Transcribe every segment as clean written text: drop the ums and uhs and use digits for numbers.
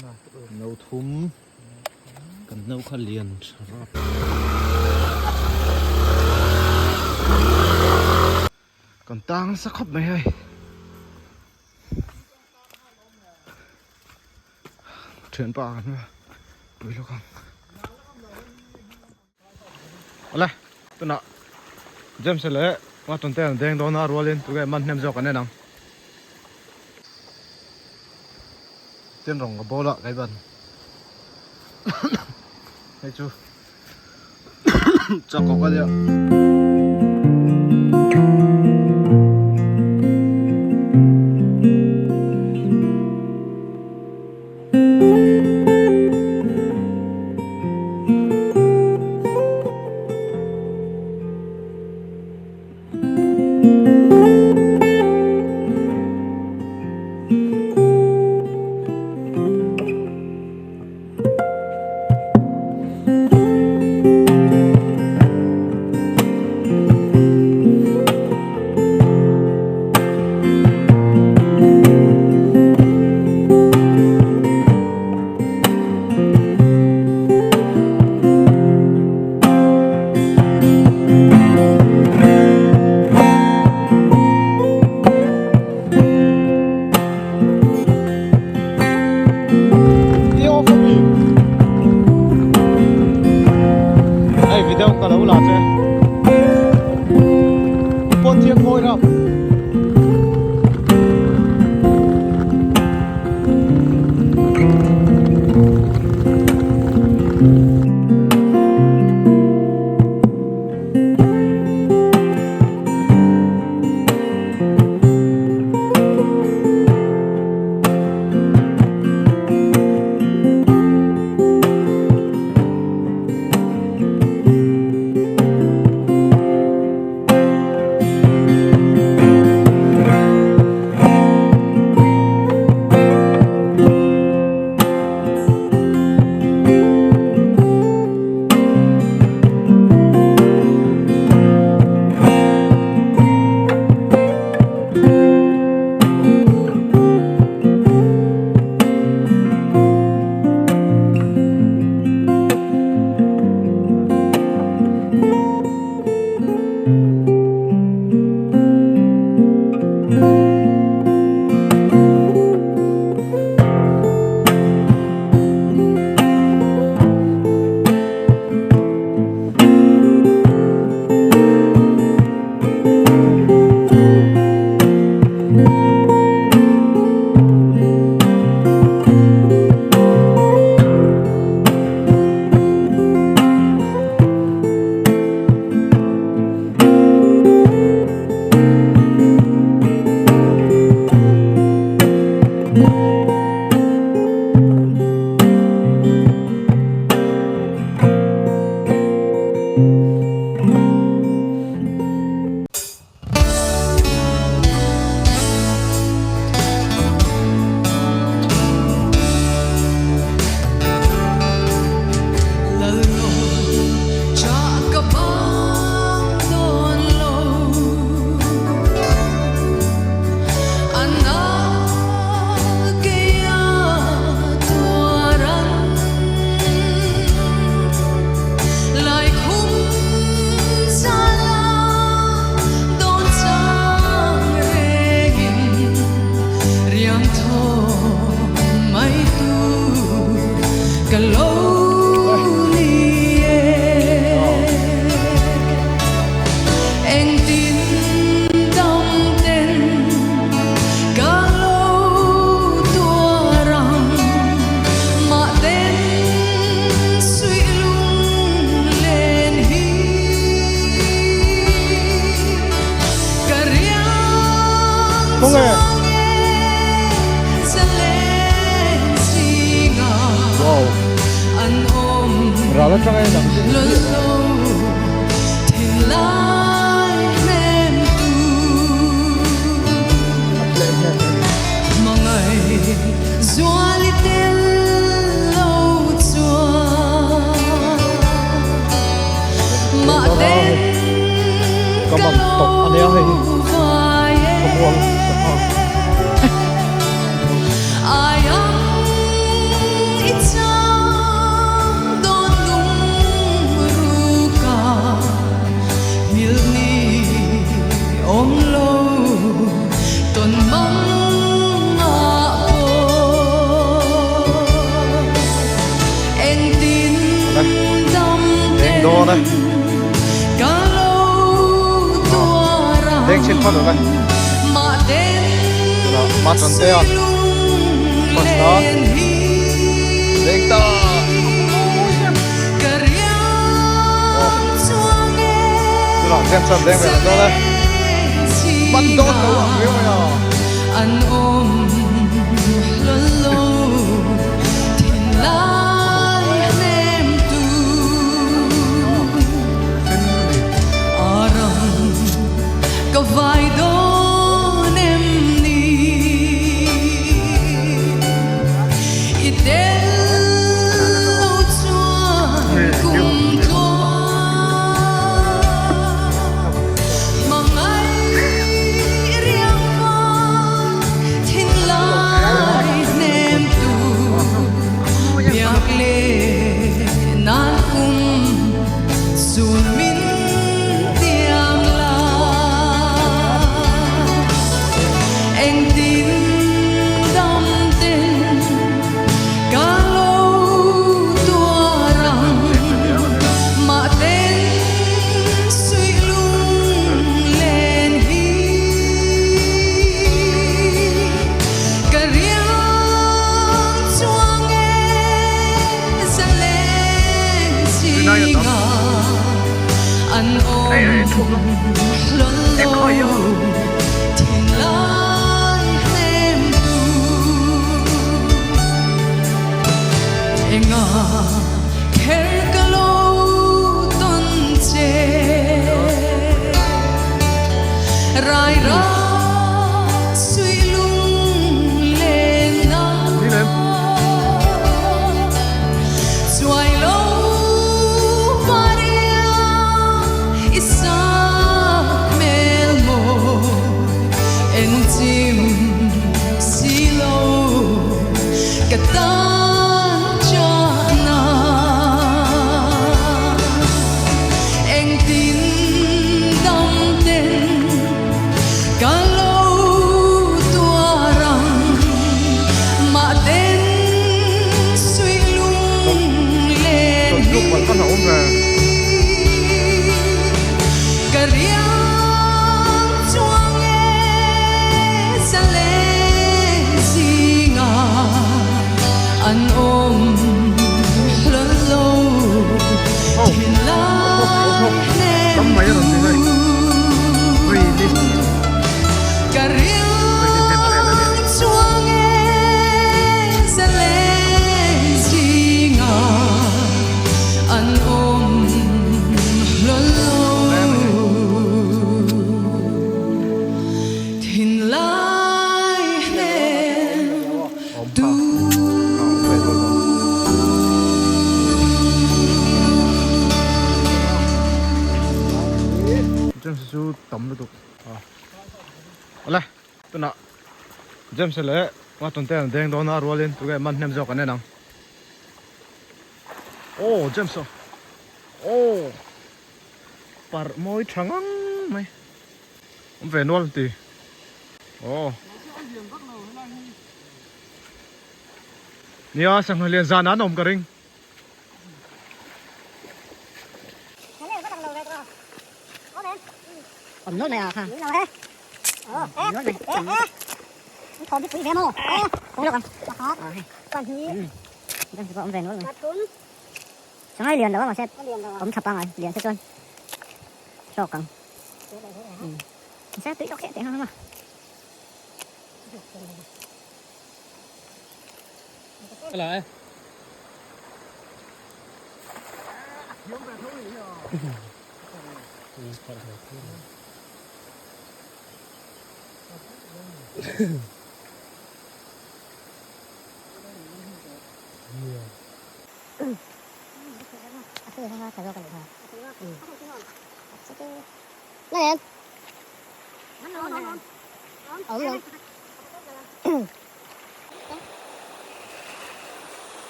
No thum kan no kha lian tha rap. Kan tang nasa khawp mai hei. Thianpa kan va pui lawk ang. Awle tunah James leh Martin te an deng dawn a rualin tunge man hnem zawk an en ang. Tin rawng ka bawl a kai ban hei chu chak awk a nia. Hei video ka lo la che pawn thiang mawi rap Ral atanga in ang Ka man tawh a nia hei hi khawmual sangha. dawn e. Deng chhin phawt awm e. Tunah Matantea first na deng ta. Tunah James a deng ve leh dawn e. Man dawn lo ang riau mai a. James chu tam lutuk a awle tunah James leh Maton te an deng dawn a rualin tunge man hnem zawk an en ang aw James aw aw parh mawi tha ngang mai. Awm ve nual ti. Aw. Nia sangha lian zan an awm ka ring. Awm nual mai a kha. Awm nual mai. Awm ve nual mai. Sangha lian lo a mahse awm tha pangai lian se chuan hrawk ang. Sa tui tawk chiah teh hang a. Lại.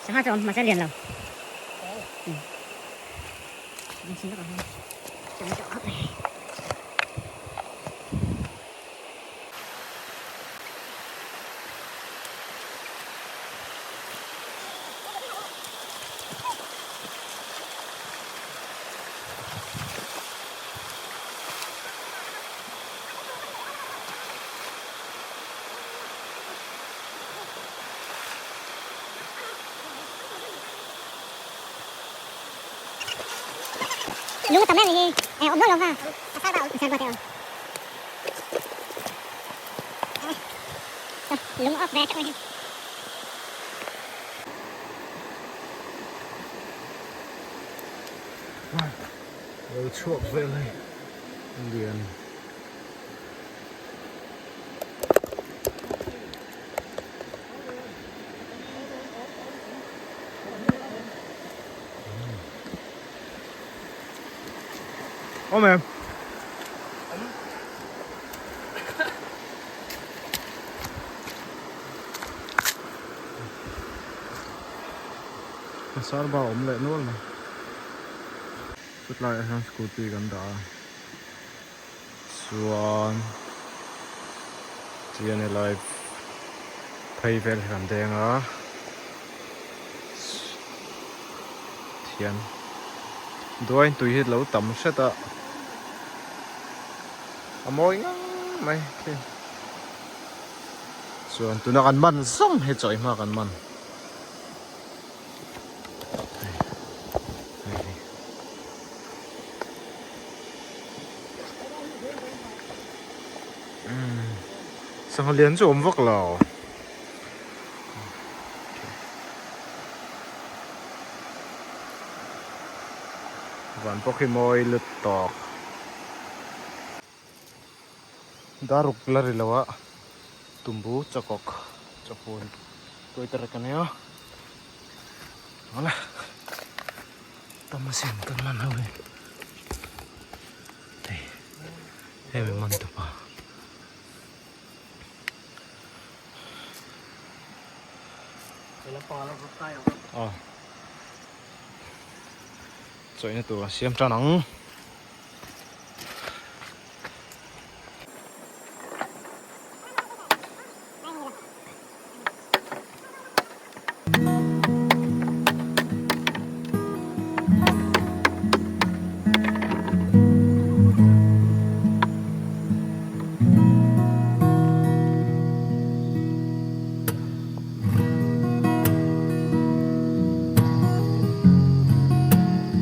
Sangha chu awm mahse lian lo. Lung a tam em hi e awm lo lo va a sar ba te awm lung awk ve teuh mai hi. Lo chhuak vel hei lian. Awm em? Pasar ba awm leh nual mai. Chutlaiah hian scooty kan dah a. Chuan chian helai phei vel hi kan deng a thian duain tui hi lo tam hret a a mawi ngang mai khi chuan tuna kan man zawng hi chawi hma kan man. Sangha lian chu a awm vak lo. Van pawh khi mawi lut tawk. Daruk la ri lo a tumbu chakawk chawhun tuai ta rek a nia. Awle tam asin kan man ho hi hei hemi man tupa. Aw chawihna tur a siam tan ang.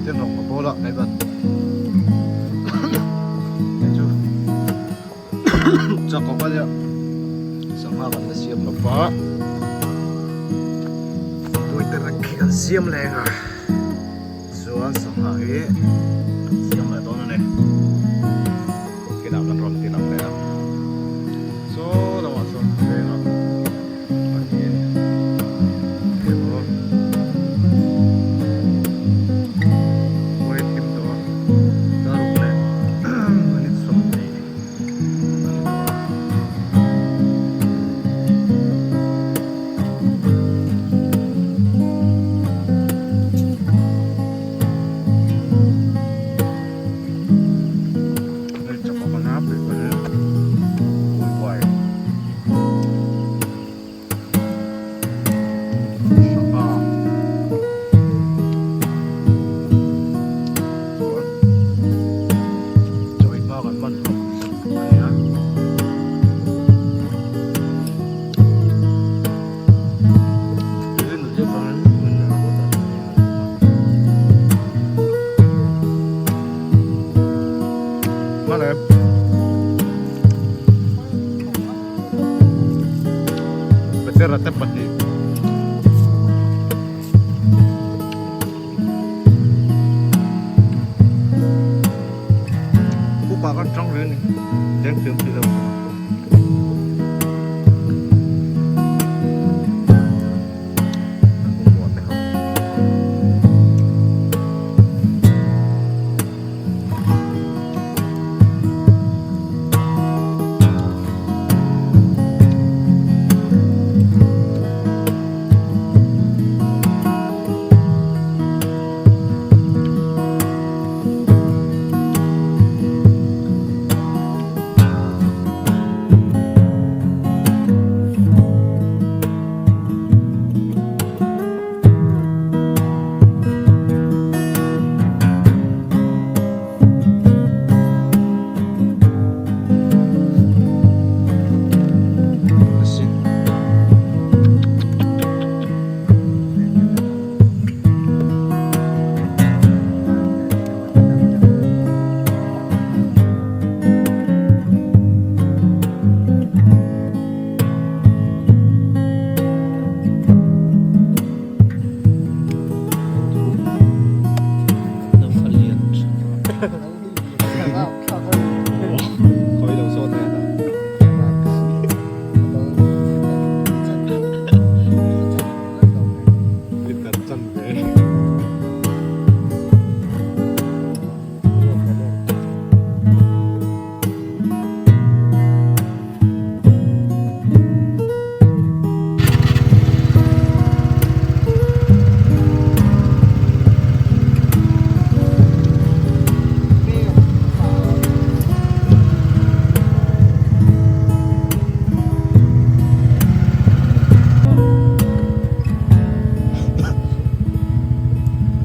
Ten rawng ka bawl a kai ban hei chu chak awk a nia sangha kan la siam lo va tui te rek khi kan siam leng a chuan sangha hi kan siam leh dawn a ni kinah kan rawn ti lang leh a saw lamah sawn veng a pahnih emaw khuai thim tawh a daruk leh minute 20.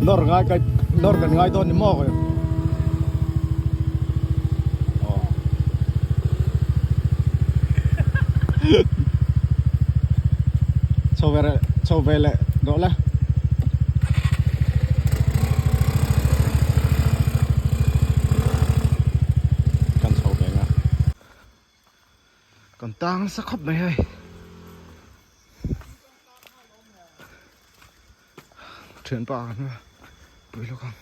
Nawr ngai kai nawr kan ngai dawn ni maw ka aw chho ve reh chho ve leh rawh le. Kan chho ve nga kan tang nasa khawp mai hei. Thianpa kan hma pui lawk ang.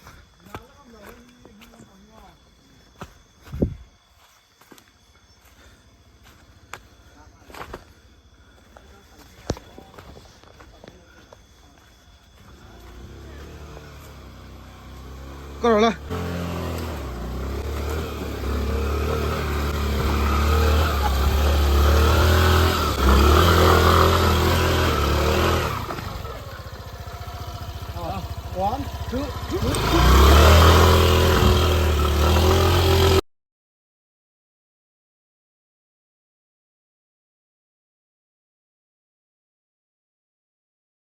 Ka rawh la.